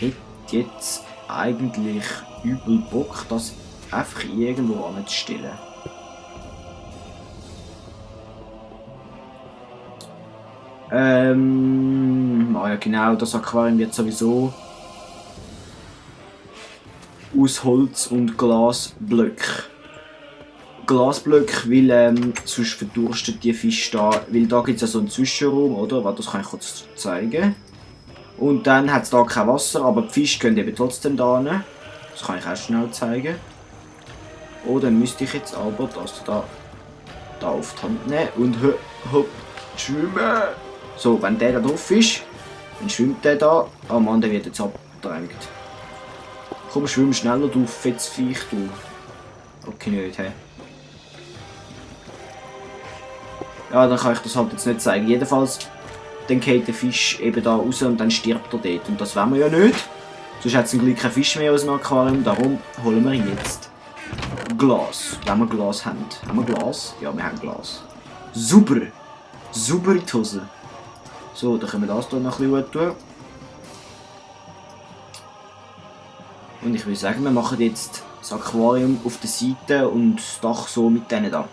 hätte jetzt eigentlich übel Bock, das einfach irgendwo anzustellen. Ja genau, das Aquarium wird sowieso aus Holz und Glasblöcken. Glasblöcke, weil sonst verdurstet die Fische da, weil da gibt es ja so einen Zwischenraum, oder? Das kann ich kurz zeigen. Und dann hat es da kein Wasser, aber die Fische können eben trotzdem da hin. Das kann ich auch schnell zeigen. Oh, dann müsste ich jetzt aber das da auf die Hand nehmen und hopp, schwimmen. So, wenn der da drauf ist, dann schwimmt der da. Ah Mann, der wird jetzt abgedrängt. Komm, schwimm schneller, du fettes Viech, du. Okay, nicht, hä? Ja, dann kann ich das halt jetzt nicht zeigen. Jedenfalls, dann geht der Fisch eben da raus und dann stirbt er dort. Und das wollen wir ja nicht. Sonst hat es zum Glück kein Fisch mehr aus dem Aquarium. Darum holen wir jetzt Glas. Wenn wir Glas haben. Haben wir Glas? Ja, wir haben Glas. Super! Super in die Hose. So, dann können wir das hier noch ein bisschen tun. Und ich würde sagen, wir machen jetzt das Aquarium auf der Seite und das Dach so mit denen da.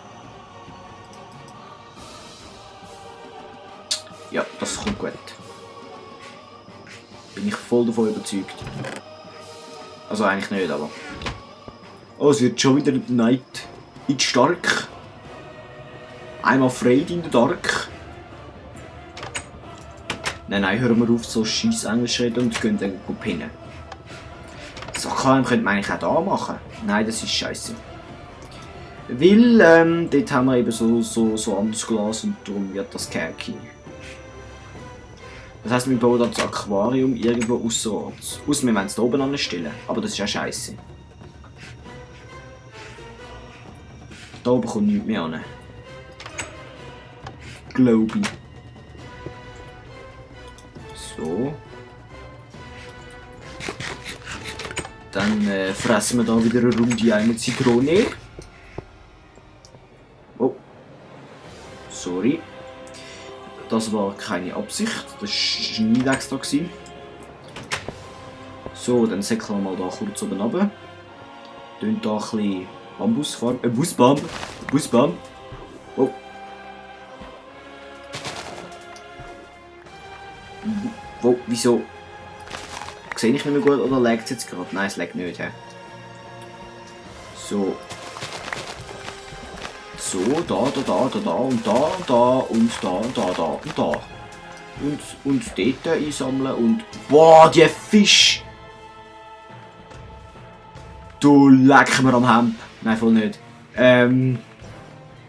Ja, das kommt gut. Bin ich voll davon überzeugt. Also eigentlich nicht, aber... Oh, es wird schon wieder Night in Stark. I'm afraid in the dark. Nein, hören wir auf so scheiß Englisch reden und gehen dann pinnen. Das Aquarium könnte man eigentlich auch da machen. Nein, das ist scheiße. Weil, dort haben wir eben so anderes Glas und darum wird das Kerki. Das heisst, wir bauen das Aquarium irgendwo ausserorts. Ausser wir wollen es da oben anstellen. Aber das ist ja scheiße. Da oben kommt nichts mehr an. Glaube ich. So. Dann fressen wir da wieder eine Runde eine Zitrone. Oh. Sorry. Das war keine Absicht. Das war nicht extra. So, dann säckeln wir mal da kurz oben runter. Tun da ein bisschen Bambusfarbe. Busbaum. Oh. Wo, wieso? Sehe ich nicht mehr gut oder laggt es jetzt gerade? Nein, es laggt nicht. He? So. So, da und da und da und da und da. Und dort einsammeln und... Boah, die Fisch! Du leck mir am Hemd. Nein, voll nicht.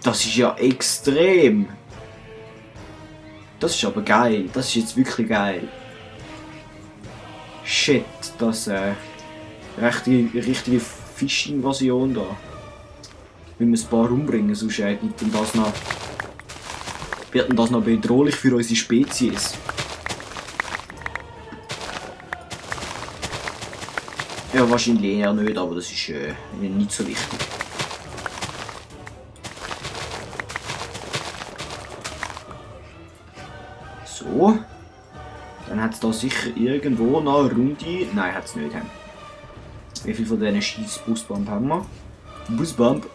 Das ist ja extrem. Das ist aber geil. Das ist jetzt wirklich geil. Shit, das richtige Fischinvasion da. Wir müssen ein paar umbringen, sonst wird das noch bedrohlich für unsere Spezies. Ja, wahrscheinlich eher nicht, aber das ist nicht so wichtig. So. Dann hat es da sicher irgendwo noch eine Runde. Nein, hat es nicht. Wie viel von diesen scheiß Busbump haben wir? Busbump.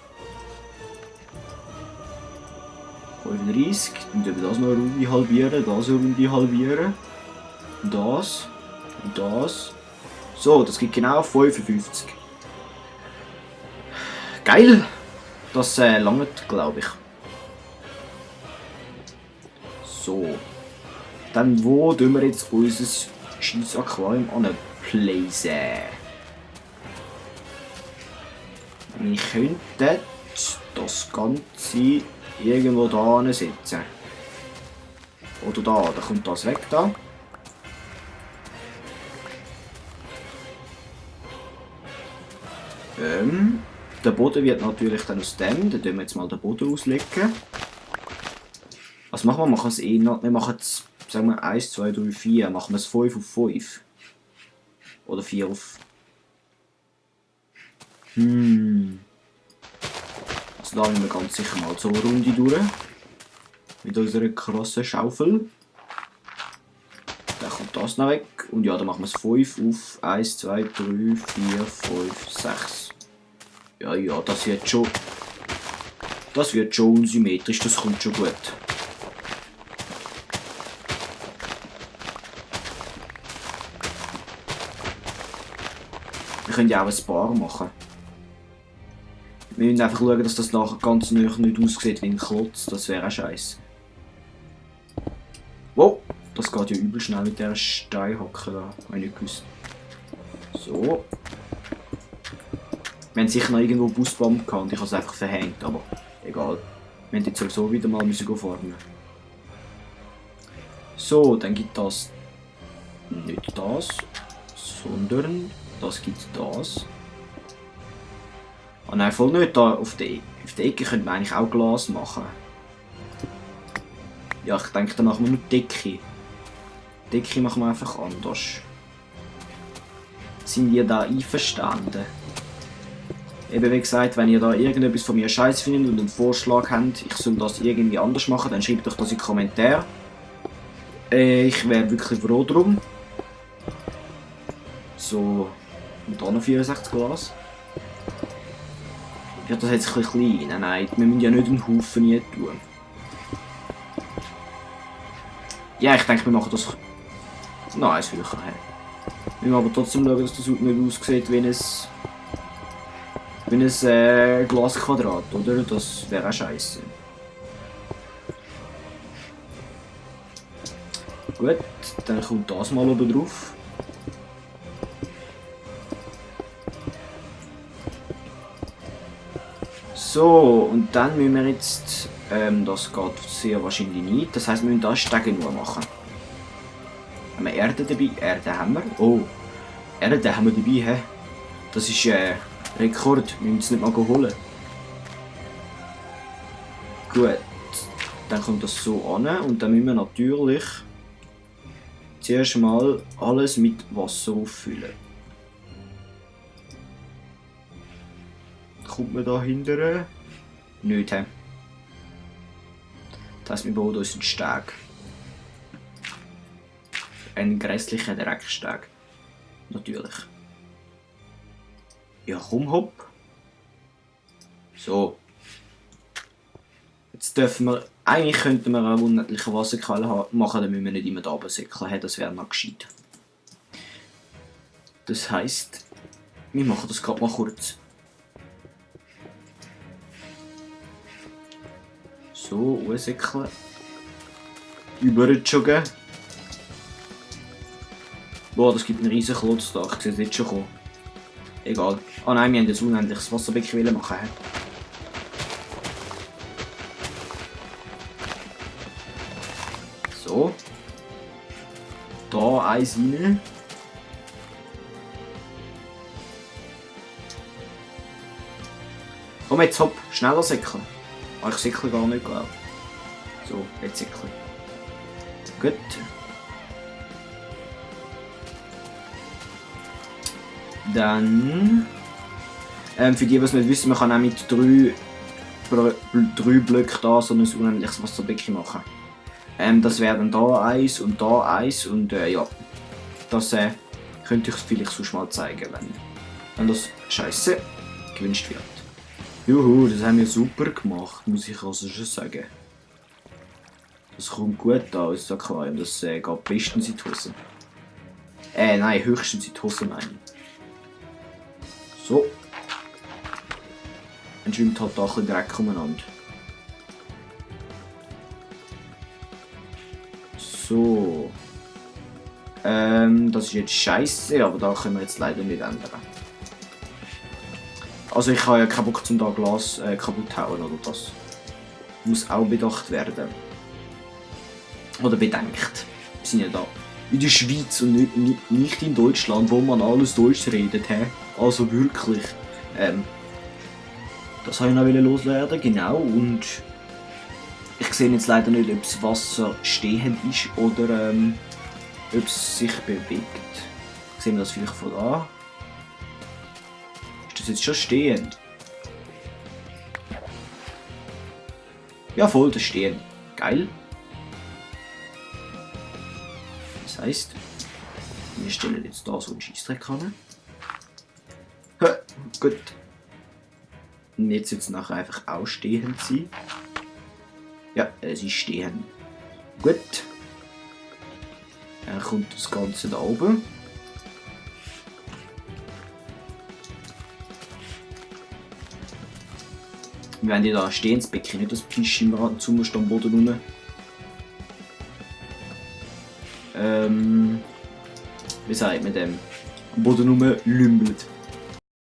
35. Dann tun wir das noch eine Runde halbieren. Das eine Runde halbieren. Das. Und das. So, das gibt genau 55. Geil! Das langt, glaube ich. So. Dann wo tun wir jetzt unser scheiß Aquarium anplaisen? Wir könnten das Ganze irgendwo da ansetzen. Oder da kommt das weg da. Der Boden wird natürlich dann aus dem. Dann tun wir jetzt mal den Boden auslegen. Was machen wir? Wir machen es eh noch. Wir machen es, sagen wir 1, 2, 3, 4. Machen wir es 5 auf 5. Oder 4 auf. Das lassen wir ganz sicher mal so eine Runde durch. Mit unserer krassen Schaufel. Der kommt das noch weg. Und ja, dann machen wir es 5 auf 1, 2, 3, 4, 5, 6. Ja, das wird schon. Das wird schon unsymmetrisch, das kommt schon gut. Wir können ja auch ein Paar machen. Wir müssen einfach schauen, dass das nachher ganz nah nicht aussieht wie ein Klotz. Das wäre auch scheiße. Wow, das geht ja übel schnell mit dieser Steinhocke da. Habe ich nicht gewusst. So. Wir haben sicher noch irgendwo Busbomben gehabt und ich habe es einfach verhängt, aber egal. Wir haben jetzt sowieso wieder mal farmen. So, dann gibt das nicht das, sondern das gibt das. Ah nein, voll nicht. Da auf der Ecke könnte man eigentlich auch Glas machen. Ja, ich denke, dann machen wir nur die Decke. Die Decke machen wir einfach anders. Sind ihr da einverstanden? Eben wie gesagt, wenn ihr da irgendetwas von mir scheiße findet und einen Vorschlag habt, ich soll das irgendwie anders machen, dann schreibt euch das in die Kommentare. Ich wäre wirklich froh drum. So, und da noch 64 Glas. Ja, das ist jetzt ein bisschen klein. Nein, wir müssen ja nicht einen Haufen hier tun. Ja, ich denke, wir machen das noch eins höher. Wir müssen aber trotzdem schauen, dass das nicht aussieht wie ein Glasquadrat, oder? Das wäre auch scheiße. Gut, dann kommt das mal oben drauf. So, und dann müssen wir jetzt, das geht sehr wahrscheinlich nicht, das heisst, wir müssen da Stege nur machen. Haben wir Erde dabei? Erde haben wir. Oh, Erde haben wir dabei, hä? Das ist Rekord, wir müssen es nicht mal holen. Gut, dann kommt das so an und dann müssen wir natürlich zuerst mal alles mit Wasser auffüllen. Kommt man da hinterher? Nicht, hä? Das heisst, wir bauen uns einen Steg. Einen grässlichen Drecksteg. Natürlich. Ja, komm, hopp. So. Jetzt dürfen wir. Eigentlich könnten wir eine unendliche Wasserquelle machen, dann müssen wir nicht immer da oben säckeln. Das wäre noch gescheit. Das heisst, wir machen das gerade mal kurz. So, raussäckeln. Überjoggen. Boah, das gibt einen riesen Klotz da. Ich sehe es jetzt schon kommen. Egal. Ah nein, wir haben jetzt unendliches Wasserbecken machen. So. Da eins rein. Komm jetzt, hopp. Schneller säckeln. Ah, ich säckle gar nicht, glaube ich. So, jetzt säckeln. Gut. Dann. Für die, die es nicht wissen, man kann auch mit drei Blöcken da so ein unendliches Wasserbecken machen. Das wären da eins und ja. Das könnte ich vielleicht sonst mal zeigen, wenn das Scheiße gewünscht wird. Juhu, das haben wir super gemacht, muss ich also schon sagen. Das kommt gut an, unser Aquarium, das geht bestens in die Hose. Nein, höchstens in die Hose meine ich. So. Dann schwimmt halt da ein bisschen Dreck umeinander. So. Das ist jetzt scheiße, aber da können wir jetzt leider nicht ändern. Also ich habe ja keinen Bock zum da Glas kaputt hauen oder das. Muss auch bedacht werden. Oder bedenkt. Wir sind ja da in der Schweiz und nicht in Deutschland, wo man alles Deutsch redet. He? Also wirklich. Das habe ich noch loswerden, genau. Und ich sehe jetzt leider nicht, ob das Wasser stehend ist oder ob es sich bewegt. Sehen wir das vielleicht von da? Ist das jetzt schon stehend? Ja voll, das stehend. Geil. Das heisst, wir stellen jetzt da so einen Scheissdreck an. Gut. Und jetzt wird es nachher einfach auch stehend sein. Ja, es ist stehend. Gut. Dann kommt das Ganze da oben. Wir haben ja da ein stehendes Becken, nicht das Pisch immer zum am Boden unten. Wie sagt man dem? Am Boden rum lümmelt.